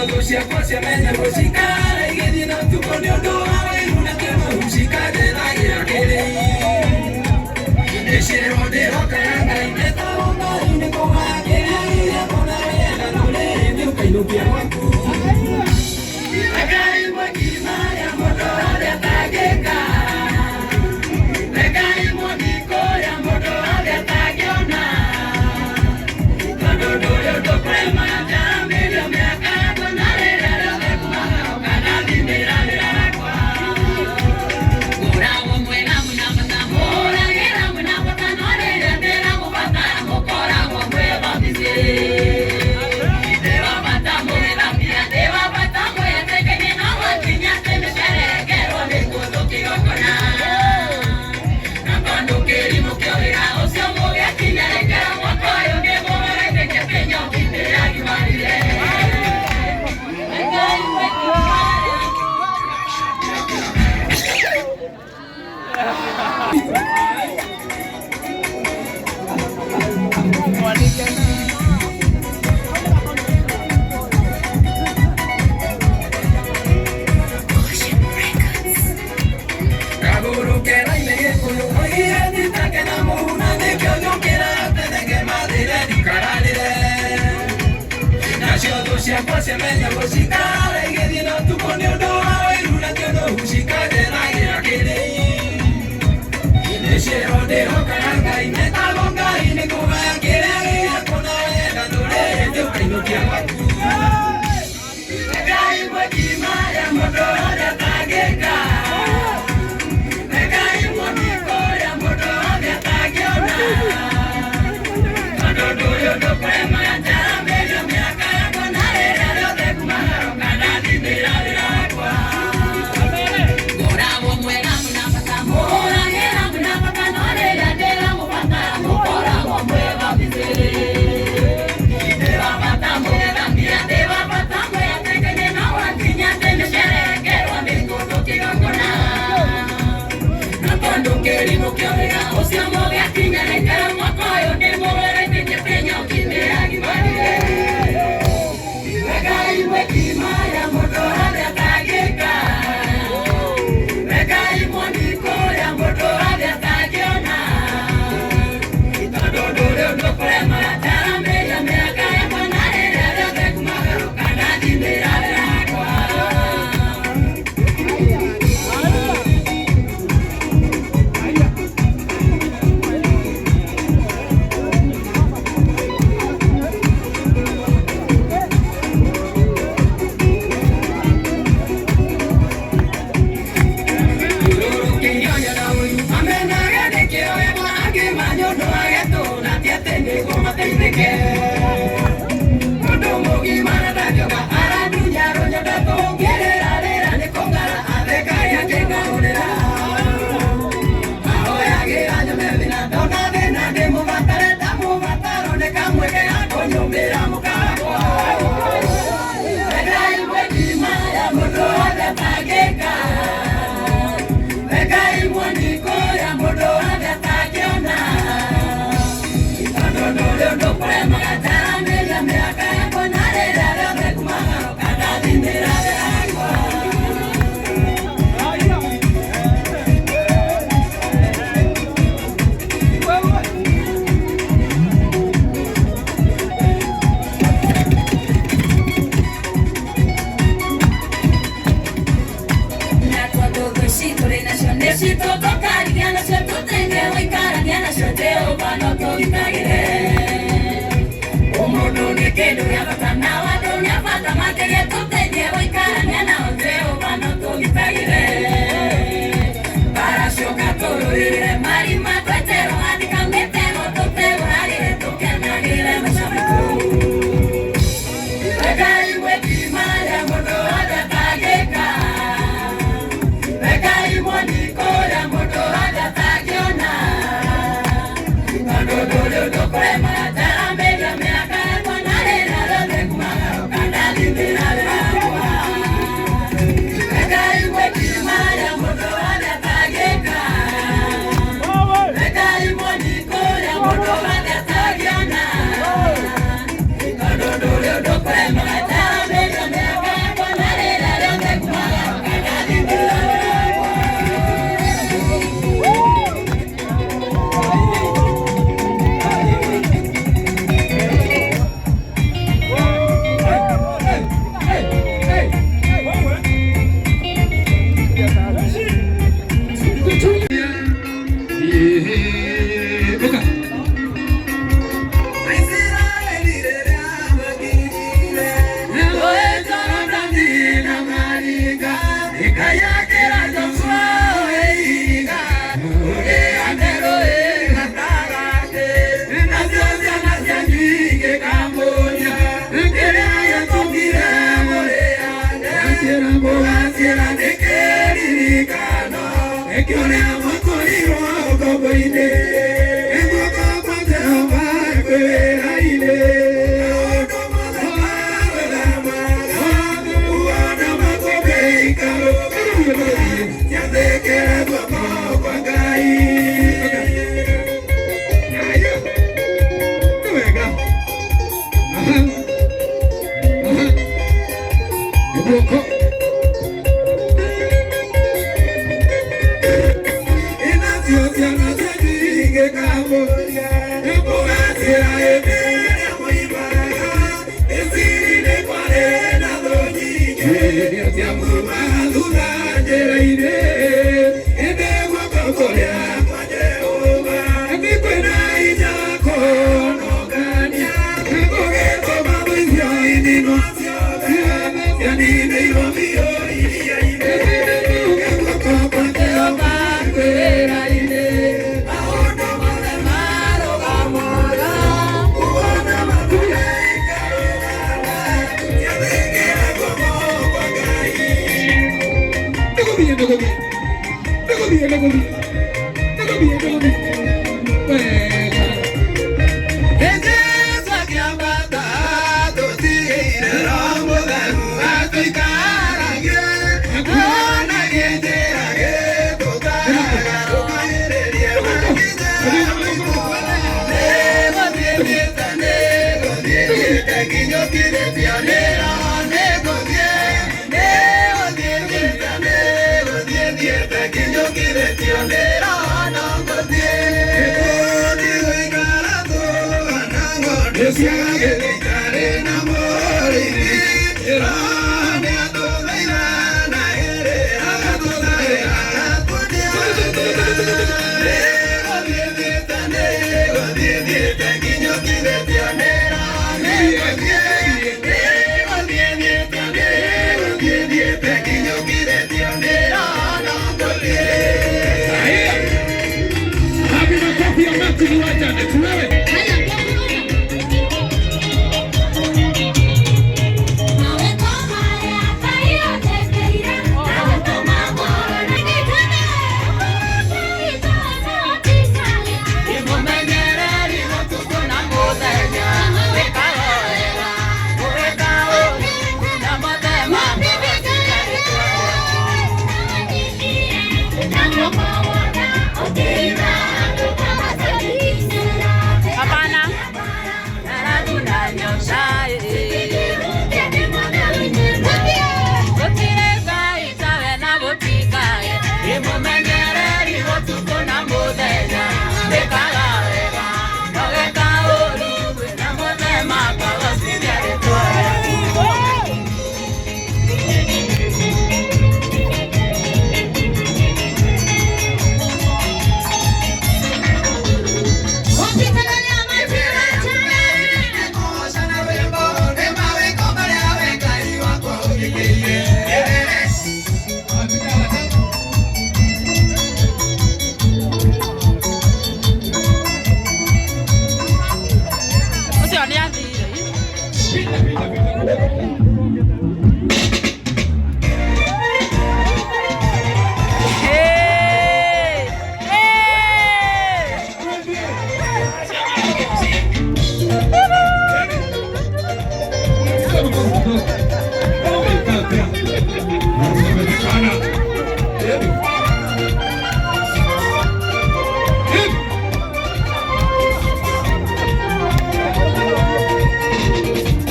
Nacio thũ ciakwa ciamenya gũcikara igĩthiĩ na ũtukũ nĩ ũndũ wa wĩiru na kĩmũhu cikanjethagĩra kĩrĩi. Nĩciĩrwo ndĩhokaga Ngai metagwo Ngai nĩ kũgaya kĩrĩa gĩakwa na wĩenda ndũrĩ hĩndĩ ũkainũkia gwaku. Rekai mwĩki marĩa mũndũ wothe atangĩka. Rekai muoni kũrĩa mũndũ wothe atangĩona. Tondũ ndũrĩ ũndũ kũrema njaramĩrio mĩaka yakwa na rĩrĩa rĩothe ngumaga ndathimĩra wĩra wakwa. Ngũragwo mwena mũnabata mũragĩra mũnabata no rĩrĩa ndĩramũbatara mũkoragwo mwĩ wabici. Ndĩwabata mũgĩthambia ndĩwabata mwĩtĩkenie no gwakinya atĩ mĩcerekerwo nĩ kũthũkigokona. Na tondũ kĩrimũ kĩa wĩra ũcio mũgĩkinya rĩkĩra mwaka ũyũ nĩ mũgeretĩkia atĩ nyoki ndĩragimarire. Rekai mwĩki marĩa Kagũrũ keraine gĩkũyũ oigire nditake na mũhu na nĩkĩo njũkĩraga tene ngemathĩre ndikararĩre. Nacio thũ ciakwa ciamenya gũcikara igĩthiĩ na ũtukũ nĩ ũndũ wa wĩiru na kĩũnũhu cikanjethagĩra kĩrĩi. Nĩciĩrwo ndĩhokaga Ngai metagwo Ngai nĩ kũgaya kĩrĩa gĩakwa na wenda ndũrĩ hĩndĩ ũkainũkia gwaku. Rekai mwĩki marĩa mũndũ wothe atangĩka. Rekai muoni kũrĩa mũndũ wothe atangĩona. Tondũ ndũrĩ ũndũ kũrema njaramĩrio mĩaka yakwa na rĩrĩa rĩothe ngumaga ndathimĩra wĩra wakwa. Ngũragwo mwega mũnabata mũragĩra mũnabata no rĩrĩa ndĩramũbatara Ekĩũrĩa makorirwo ngombo-inĩ Nĩguoko kwa Jehova kwĩ wĩra-inĩ Maũndũ mothe marũgamaga Kuona makũmbĩ ikarũgama Njathĩkĩre guoko kwa Ngai. Haya. Nĩ wega. Aha. Aha. Nĩ guoko. Inacio ciana cianyu ingĩkamũria nĩmũgatĩra hĩndĩ ĩrĩa mũimaga Misiri kwarĩ na thũ nyingĩ ciamumaga thutha njĩra-inĩ ĩndĩ guoko kũrĩa kwa Jehova atĩ kwĩna hinya kũhonokania gũgĩtũma thũ icio ininwo ciothe cianinĩirwo biũ iria-inĩ guoko kwa Jehova kwĩ wĩra-inĩ maũndũ mothe marũgamaga kuona makũmbĩ ikarũgama njathĩkĩre guoko kwa Ngai. Nĩgũthiĩ, nĩgũthiĩ, nĩgũthiĩ, nĩgũthiĩ, nĩgũthiĩ, nĩgũthiĩ wega. Jesũ akĩambata tũtigĩire Roho Mũtheru atũikaragie onagie njĩra gĩtũtaraga tũkuhĩrĩrie makinya nĩgũthiĩ thiĩte nĩgũthiĩ thiĩte nginyũkithĩtio nĩ Roho nĩgũthiĩ nĩgũthiĩ thiĩte nĩgũthiĩ thiĩte nginyũkithĩtio nĩ Roho no ngũthiĩ nĩgũthiĩ gũikara tũhana ng'ondu ciagĩte itarĩ na mũrĩithi Roho nĩatũthaitha na ĩrĩ agatũthaĩra agatuonia nĩgũthiĩ thiĩte nĩgũthiĩ thiĩte nginyũkithĩtio nĩ Roho nĩgũthiĩ nĩgũthiĩ thiĩte nĩgũthiĩ thiĩte nginyũkithĩtio nĩ Roho no ngũthiĩ. Haya. Wapi makofi ya Martin Wajane? Tuwewe. Haya, Imumenyereri ũtukũ na mũthenya wĩkaga wega gwĩka ũũru na mũthema. Hapana. Gũtirĩ Ngai tawe na gũtikaĩ imumenyereri ũtukũ na mũthenya wĩkaga wega no gwĩka ũũru na mũthema ngagocithia rĩtwa rĩaku. Ũcio nĩ athire. Pita, pita, pita. Hey! Hey! Inawezekana.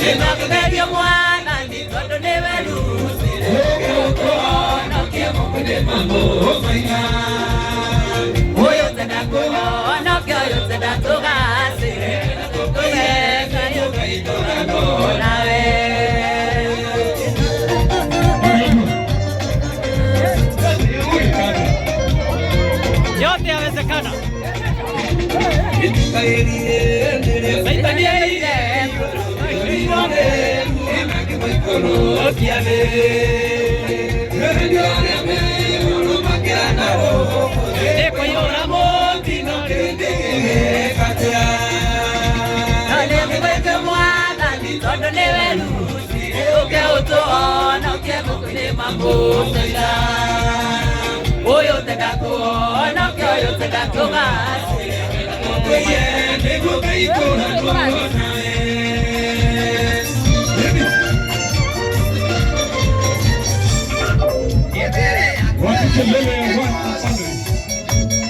Nĩngũgeria mwathani tondũ nĩwe rũcire ũkũhonokie ũyũ tenda kũhonokia ũyũ tenda tũgacĩre tũgeka nawe. Yote yawezekana. Saitani Nĩkũiyũra mũtino nĩngũgwĩte mwathani tondũ nĩwe rũcire ũke ũtũhonokie gũkũ nĩ mamũthaitha ũyũ tenda kũhonokia.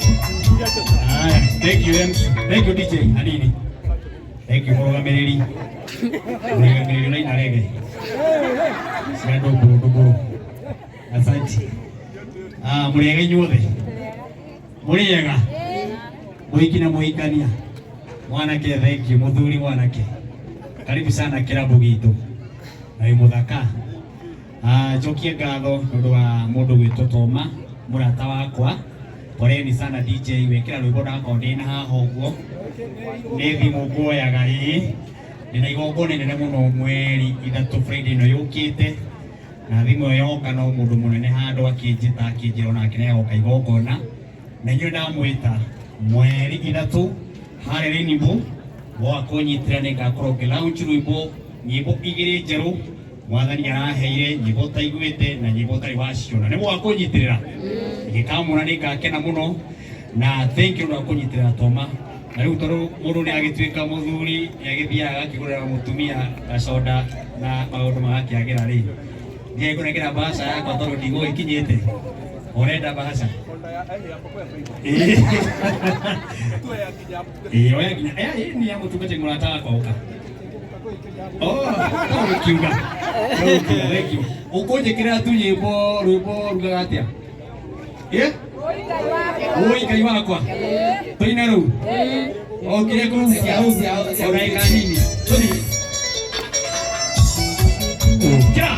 Haya, thank you MC. Thank you DJ Anini. Thank you mũrũgamĩrĩri. Mũrũgamĩrĩri ũraina rege. Cia ndũngũrũ ndũngũrũ. Asante. Ah, mũrĩega inyuothe. Mũrĩega. Mũhiki na mũhikania. Mwanake thank you mũthuri mwanake. Karibu sana kĩrabu gitũ. Na wĩ mũthaka. Ah, njokie ngatho nĩ ũndũ wa mũndũ gwĩtwo Toma mũrata wakwa. Poleni sana DJ wekĩra rwĩmbo ndakorwo ndĩna haha ũguo nĩ thimũ nguoyaga ĩĩ ndĩna igongona inene mũno mweri ithatũ Friday ĩno yũkĩte na thimũ ĩyo yoka no mũndũ mũnene handũ akĩnjĩta akĩnjĩra onake nĩ agoka igongona na inyuĩ ndamwĩta mweri ithatũ harĩa Rainbow woka kũnyitĩra nĩ ngakorwo ngĩ launch rwĩmbo nyĩmbo igĩrĩ njerũ mwathani araheire nyĩmbo ũtaiguĩte na nyĩmbo ũtarĩ waciona nĩ mwoka kũnyitĩrĩra ingĩkamũona nĩ ngakena mũno na thank you nĩ wa kũnyitĩrĩra Toma na rĩu tondũ mũndũ nĩ agĩtuĩka mũthuri nĩ agĩthiaga agakĩgũrĩra mũtumia gacoda na maũndũ magakĩagĩra rĩ ndiĩ ngũnengera mbaca yakwa tondũ ndigũ ĩkinyĩte ũrenda mbaca ĩĩ ĩĩ oya nginya ĩĩ nĩ ya mũtungatĩri mũrata wakwa ũka. Oh, no gũkiuga. No gũkiuga, thank you. Ũkũnjĩkĩrĩra tu nyĩmbo rwĩmbo rugaga atĩa? Ĩ? Ũi Ngai wakwa. Tũine rũu. Okire kũu o ndagĩka nini. Tũthiĩ. Ũkĩra.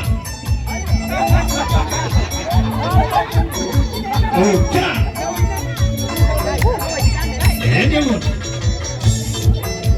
Ũkĩra. Ĩ nĩguo.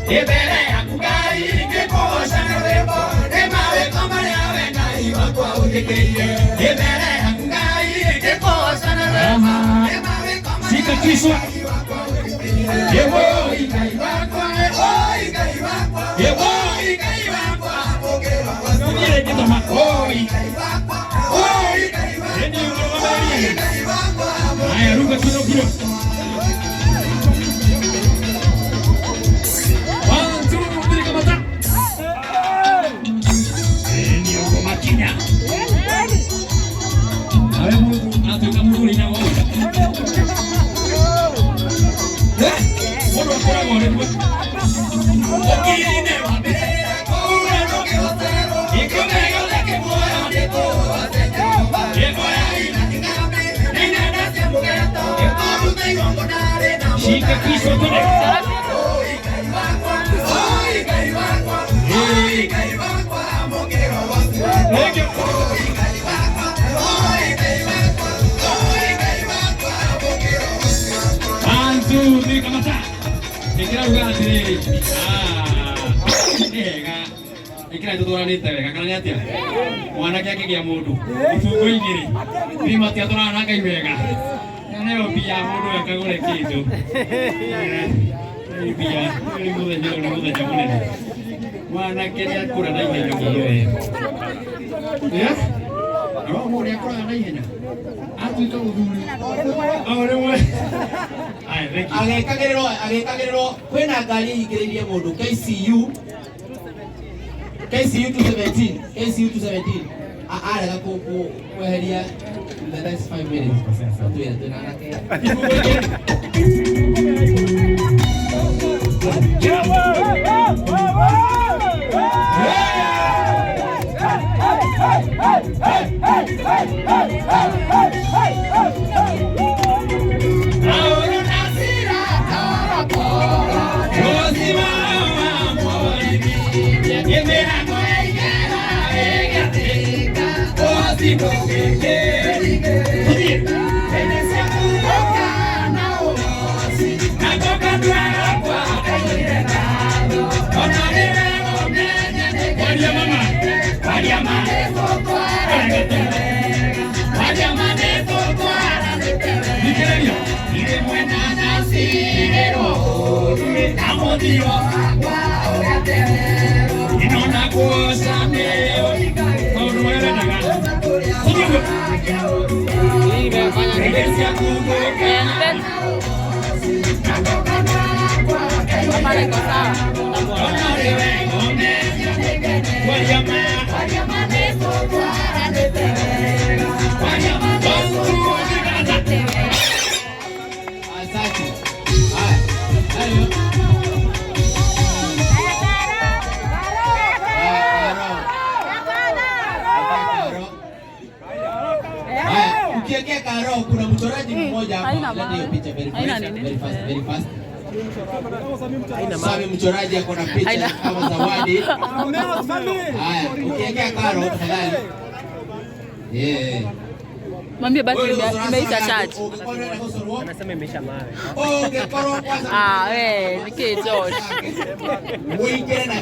Mbere yaku Ngai ngĩkũgoca na rwĩmbo nĩ mawĩko marĩa we Ngai wakwa ũnjĩkĩire. Mbere yaku Ngai ngĩkũgoca na rwĩmbo nĩ mawĩko marĩa Shika kichwa. Ngai wakwa ũnjĩkĩire. Ĩwoi Ngai wakwa, ĩwoi Ngai wakwa, ĩwoi Ngai wakwa, mũngĩrwa Tũthiĩ rĩngĩ Toma. Oi Ngai wakwa, oi Ngai wakwa, Ĩ nĩ ũrũgamĩrĩri. oi Ngai wakwa. Haya, ruka kidogo kidogo. One, two, three, kamata. Ĩ nĩ ũguo makinya. Nawe mũndũ atuĩka mũthuri na wona. Eh, mũndũ akoragwo rĩmwe. Ũkiri-inĩ wa mbĩrĩra kũu ndũngĩhoterwo, gĩkũme gĩothe kĩ muoyo nĩkũgoce Jehova. Ĩmwe ina kĩgambi, nĩ inanda cia mũgeeto, ĩkũruta igongona rĩna Shika kichwa twende. Oi Ngai wakwa, oi Ngai wakwa, oi Ngai wakwa, mũngĩrwo waku. Thank you. Oi Ngai wakwa, oi Ngai wakwa, oi Ngai wakwa, mũngĩrwo waku. One, two, three, kamata. Ĩkĩra uga atĩrĩrĩ. Ah, nĩ hega. Ĩkĩra tũtwaranĩte wega kana nĩ atĩa? Mwanake akĩgĩa mũndũ ibungo igĩrĩ. Niĩ matiatwarana na Ngai wega. Na nayo mbia mũndũ akagũre kĩndũ. Nĩ mbia, nĩ mũthenya ũyũ nĩ mũthenya mũnene. Mwanake nĩ akũra na ihenya mũno we. Yeah? No mũndũ nĩ akũraga na ihenya. Atuĩka mũthuri. O rĩmwe. Aya, thank you. Agekagĩrĩrwo agekagĩrĩrwo kwĩna ngari ĩhingĩrĩirie mũndũ KCU KCU 217 KCU 217 arega kweheria in the next 5 minutes twĩre twĩna anake. Ibungo igĩrĩ. Waria mama. Waria mama. Thikĩrĩria. Irĩ mwena nacirĩrwo na mũthiro wakwa ũgatererwo ino na kuoca nĩyo Maũndũ marĩa ũrendaga. Tũthiĩ ũguo. Hĩndĩ ciaku ngũka Asante. Haya. Hayo. Haya, Karo. Haya, ukiwekea karo kuna mchoraji mmoja hapa. Haina Leta hiyo maana. picha very Haina fast, nini. very fast, very fast. Sami mchoraji ako na picha Haina. kama zawadi. Haya, ukiwekea karo tafadhali. Yeah. Mwambie battery imeisha charge. Anasema imeisha mawe. Ungekorwo kwanza. Ah, we, niki Josh. Uingire na.